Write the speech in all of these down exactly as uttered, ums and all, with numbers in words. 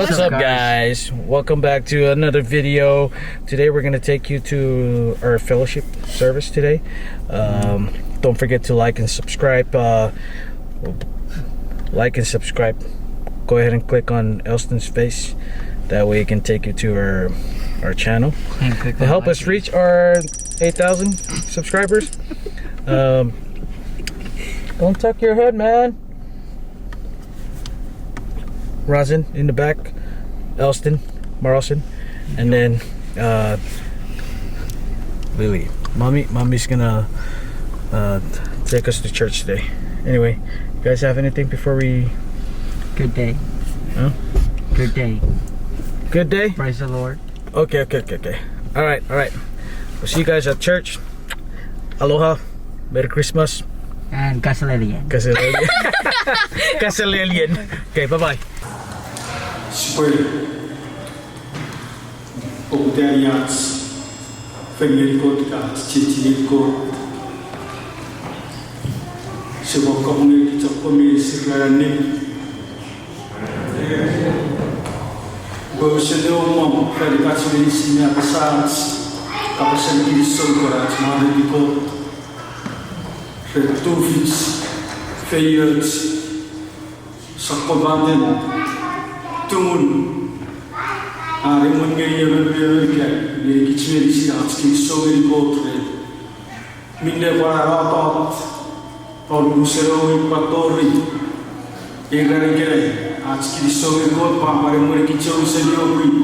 What's up, guys? Welcome back to another video. Today we're gonna take you to our fellowship service today. Um, don't forget to like and subscribe. Uh, like and subscribe. Go ahead and click on Elston's face. That way it can take you to our our channel. And click to on help us reach our eight thousand subscribers. Um, don't tuck your head, man. Rosin in the back, Elston Morrison, and then uh, Lily. Mommy, mommy's gonna uh, take us to church today. Anyway, you guys have anything before we? Good day. Huh? Good day. Good day. Praise the Lord. Okay, okay, okay, okay. All right, all right. We'll see you guys at church. Aloha. Merry Christmas. And Kasalelian. Kasalelian. Kasalelian. Okay, bye bye. Sipwe poputani ach fengeni Kot, ach chiechi ngeni Kot. Sipwe kapong ngeni chok komi sirana ne Pwe use ne omong fan itach meinisin ne apasa ach kapasen kinisou ika ach mwareiti Kot ren tufich, feioch, sokkopaten tumun, are emon ngeni emon me emon ika ngenikich meinisin ach kinisou ngeni Kot ren minne pwan a atot, pwan unusen ewe wik pwan tori ei ran ikenai, ach kinisou ngeni Kot pwan pwan emwenikich unusen ewe wik.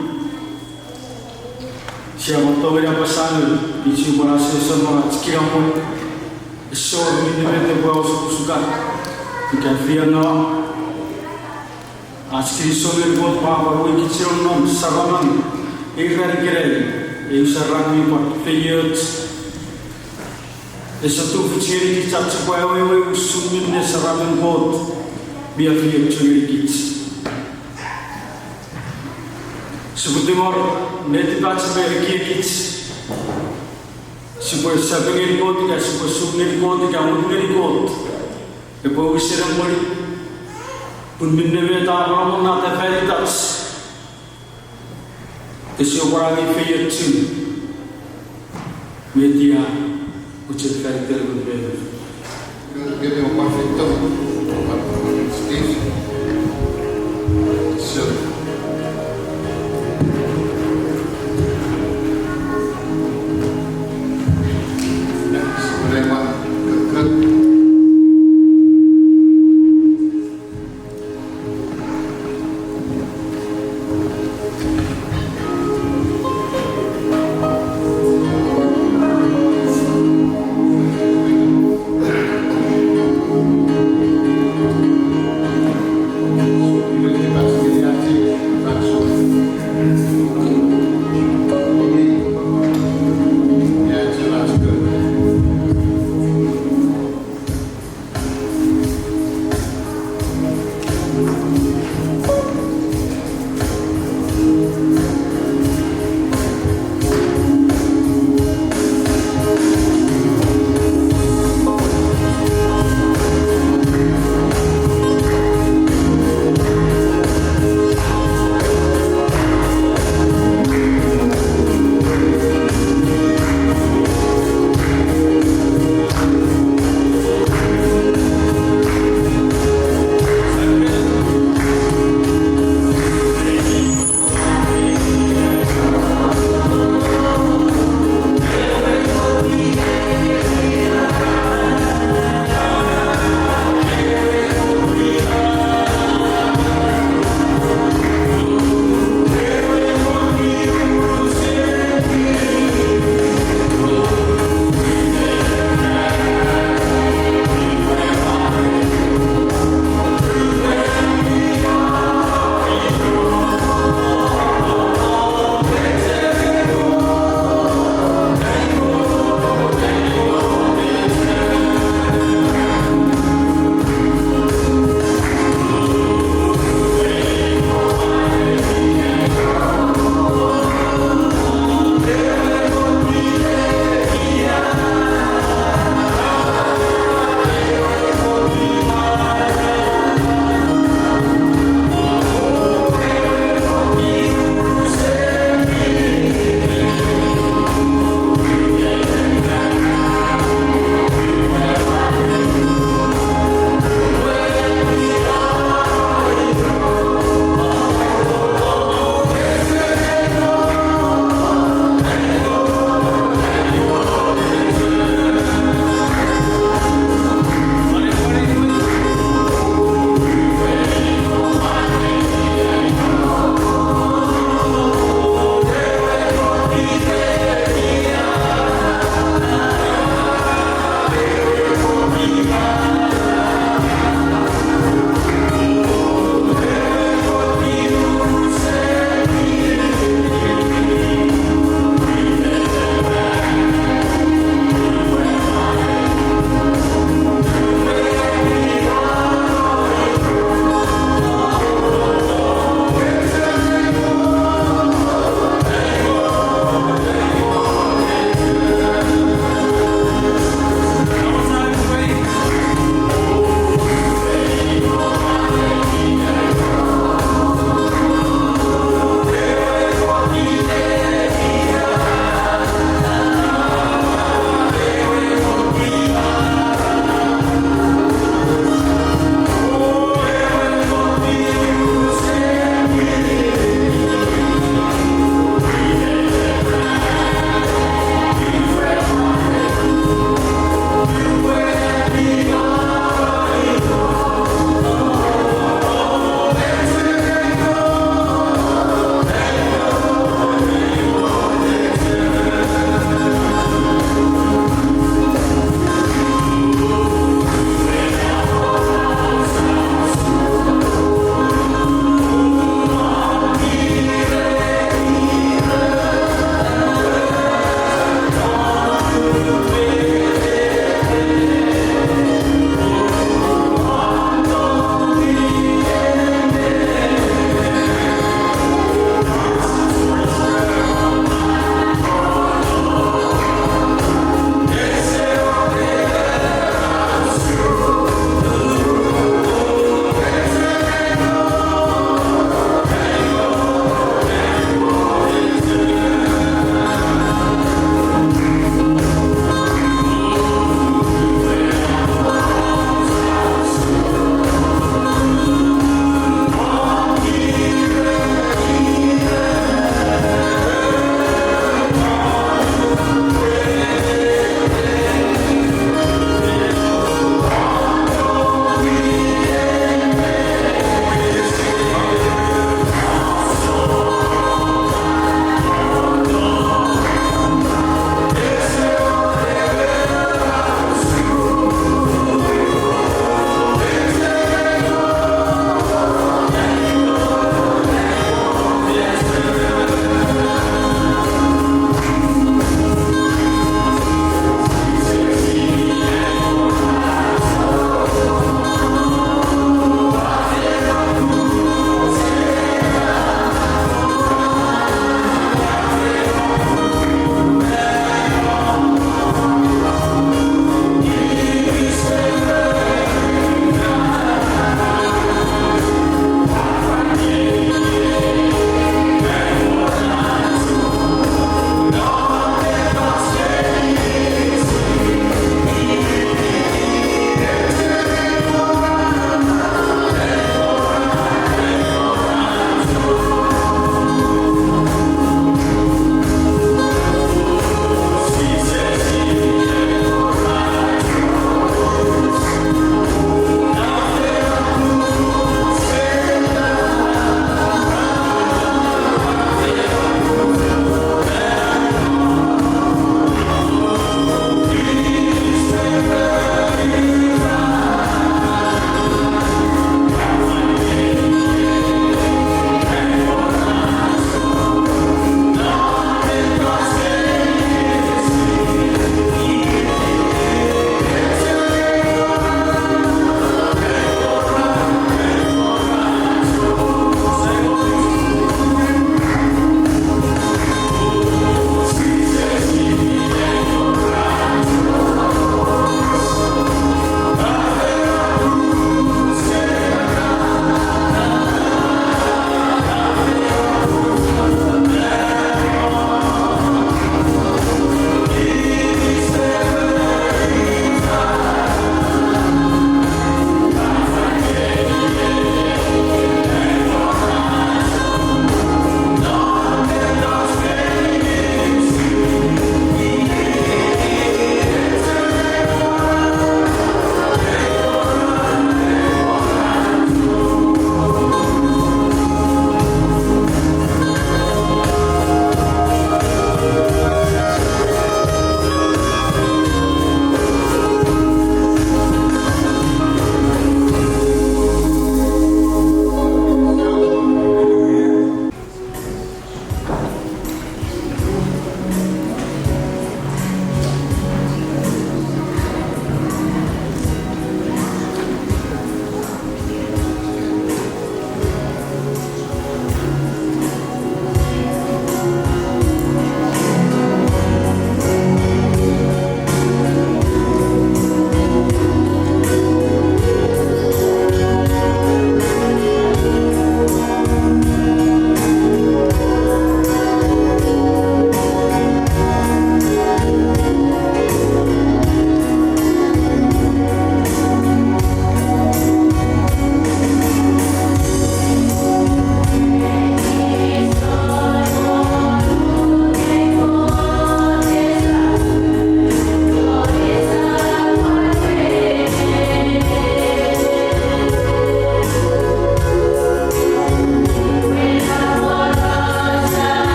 Sia pwan tongeni apasa nge, kich pwan asoso non ach kinamwe, esor minne met epwe osukosuk ika feiengau. Ach kinisou ngeni Kot pwe a pwan uweikich non saraman ei ran ikenai, eu saram mi pwan feioch. Ese tufich ngenikich ach sipwe awewe usun minne saramen Kot mi afiochu ngenikich. Sipwe tingor netipach me ekiekich. Sipwe sap ngeni Kot ika sipwe suk ngeni Kot ika mut ngeni Kot. Epwe wisen emweni, pun minne met a monnota fan itach, ese pwan angei feiochun, met ia, mochen fan iter mut me.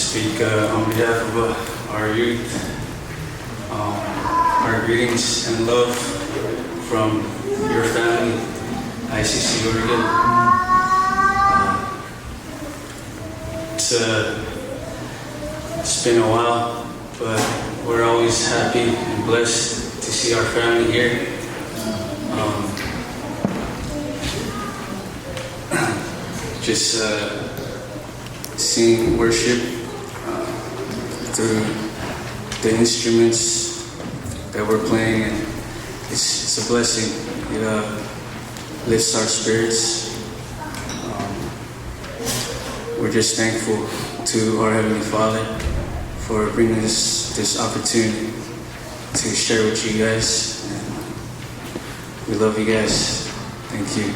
Speak uh, on behalf of uh, our youth. Um, our greetings and love from your family, I C C Oregon. Uh, it's, uh, it's been a while, but we're always happy and blessed to see our family here. Um, just uh, seeing worship uh, through the instruments that we're playing, and it's, it's a blessing. It uh, lifts our spirits. Um, we're just thankful to our Heavenly Father for bringing us this opportunity to share with you guys. And we love you guys. Thank you.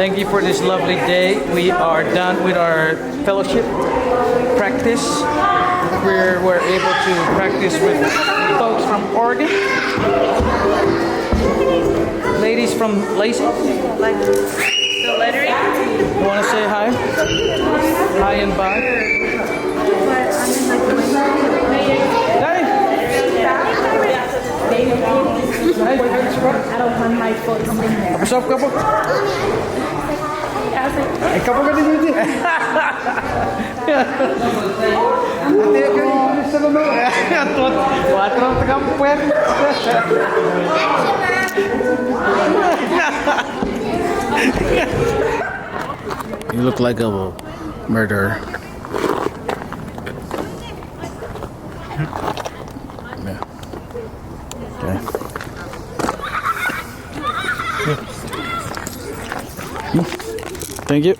Thank you for this lovely day. We are done with our fellowship practice. We were able to practice with folks from Oregon. Ladies from Lacey. The lettering? You wanna say hi? Hi and bye. Hey. Hey. What's up, couple? Hey, couple, gonna do this. Ate kan ini sebenarnya. Tuat, tuat, tuat, kamu pet. You look like a murderer. Yeah. Okay. Thank you.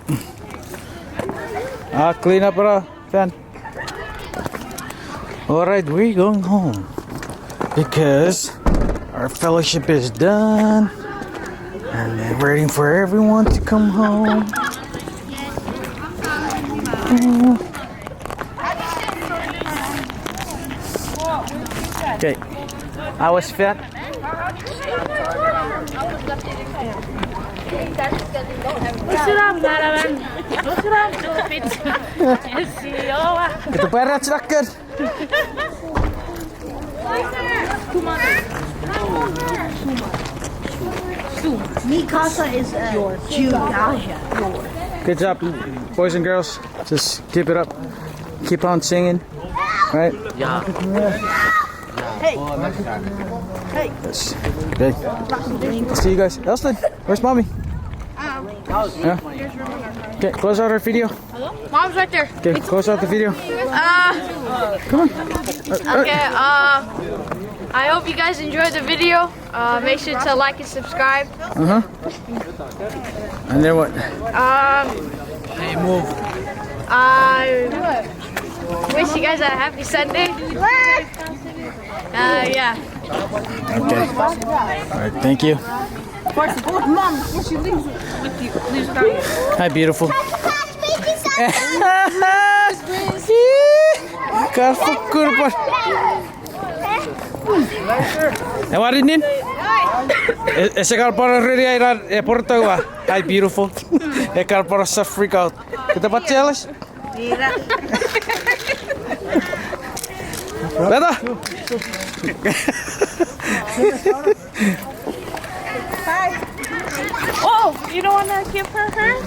Ah, clean up, bro. Fan. All right, we're going home because our fellowship is done and they're waiting for everyone to come home. Okay, I was fat. Usuram, manaman. Usuram, stupid. Yes, you are. Kita pwara chilakan. Mi kasa is a Jew. Good job, boys and girls. Just keep it up. Keep on singing. Right? Yeah. Hey. Yes. Okay. I'll see you guys. Elston, where's mommy? Yeah. Okay, close out our video. Mom's right there. Okay, close out the video. Uh, come on. Okay, uh, I hope you guys enjoyed the video. Uh, make sure to like and subscribe. Uh-huh. And then what? Um, hey, move. I wish you guys a happy Sunday. Uh, yeah. Okay. All right, thank you. Of course, oh, Mom, yes, you leave with you. Please stop. Hi, beautiful. Kar fokkun pwan. Ewa rinnin? E, ese kar pwan reni airan e portaua. Hi, beautiful. E kar pwan sa freak out. Kita pwan jealous? Beta. Oh, you don't wanna give her hers?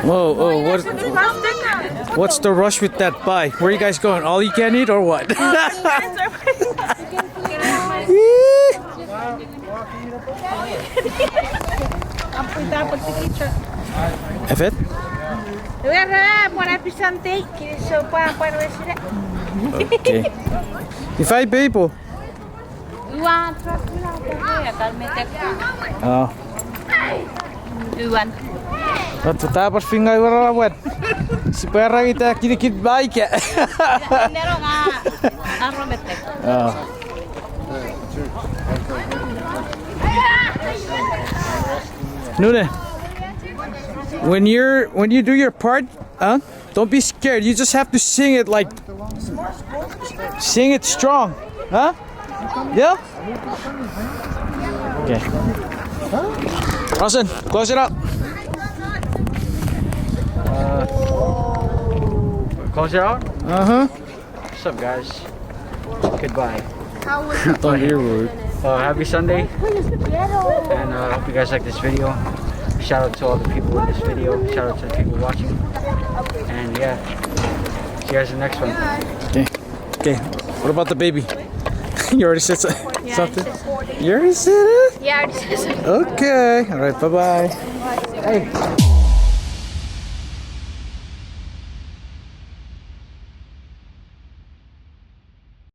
Whoa, whoa, what, what's the rush with that pie? Where are you guys going? All you can eat or what? Efet? Where, uh, what happy Sunday? So, pa, pa, where should I? Okay. If I people. Uan, trust me, I can make it. Oh. Uan. But the type of thing I will have. Sipwe rangita kinikit baike. Nero nga arometek. Oh. Nune, when you're, when you do your part, huh? Don't be scared. You just have to sing it like, sing it strong, huh? Yeah? Okay. Rosen, close it out. Uh, close it out? Uh-huh. What's up, guys? Goodbye. Don't hear a word. Uh, happy Sunday. And uh, hope you guys like this video. Shout out to all the people in this video. Shout out to the people watching. And yeah, see you guys in the next one. Okay. Okay. What about the baby? You already said so- something? You already said it? Yeah, I already said something. Okay. All right. Bye-bye. Hey.